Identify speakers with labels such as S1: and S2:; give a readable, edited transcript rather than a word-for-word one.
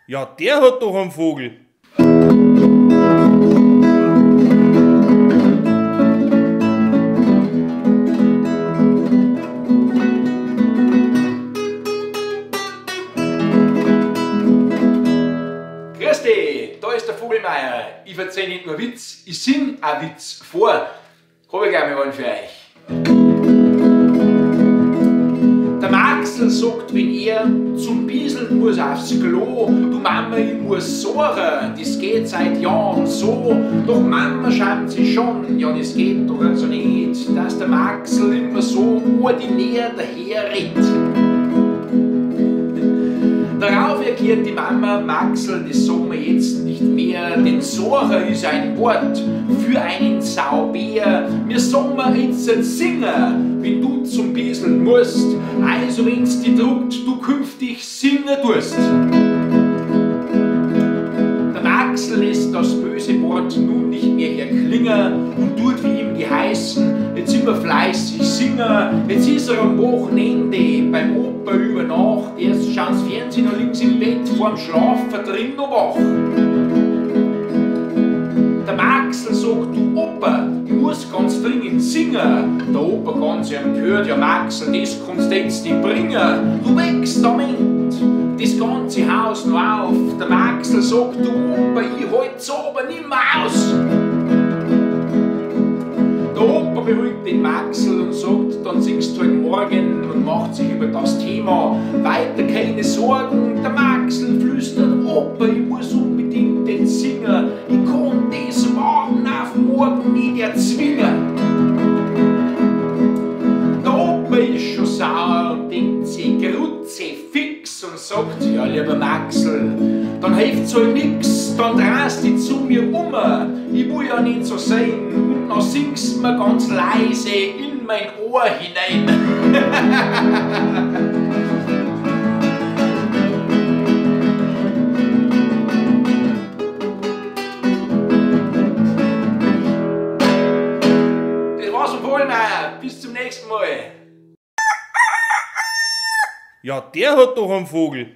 S1: Ja, der hat doch einen Vogel.
S2: Grüß dich, da ist der Vogelmeier. Ich erzähl nicht nur Witz, ich sing auch Witz vor. Hab ich gleich mal einen für euch. Der Maxl sagt, wenn er zum Bieseln muss aufs Klo, du Mama, ich muss sorgen, das geht seit Jahren so. Doch Mama schaut sich schon, ja das geht doch also nicht, dass der Maxl immer so ordinär daherredet. Darauf erklärt die Mama, Maxl, das sagen wir jetzt nicht mehr, denn Sorge ist ein Wort für einen Saubär. Wir sagen wir jetzt ein Singer, wenn du zum Bieseln musst, also wenn's dich druckt, du künftig singen tust. Der Maxl lässt das böse Wort nun nicht mehr erklingen und tut wie ihm geheißen, jetzt immer fleißig singen, jetzt ist er am Wochenende beim Opa über Nacht, erst schaut's Fernsehen und links im Bett vorm Schlafen drin noch wach. Der Maxl sagt, du Opa, ich muss ganz dringend singen. Der Opa ganz empört, ja Maxl, das kannst du jetzt nicht bringen. Du wächst am Ende das ganze Haus noch auf. Der Maxl sagt, du Opa, ich halt's aber nimmer aus. Der Opa beruhigt den Maxl und sagt, dann singst du halt morgen und macht sich über das Thema weiter keine Sorgen. Der Maxl flüstert, Opa, ich muss unbedingt den singen, ich kann das Warten auf morgen nicht erzwingen. Der Opa ist schon sauer und denkt sich Grutze fix und sagt, ja lieber Maxl, dann hilft's halt nix, dann drehst dich zu mir um, ich will ja nicht so sein, und dann singst mir ganz leise in mein Ohr hinein. Das war's vom Vogelmeier, bis zum nächsten Mal.
S1: Ja, der hat doch einen Vogel.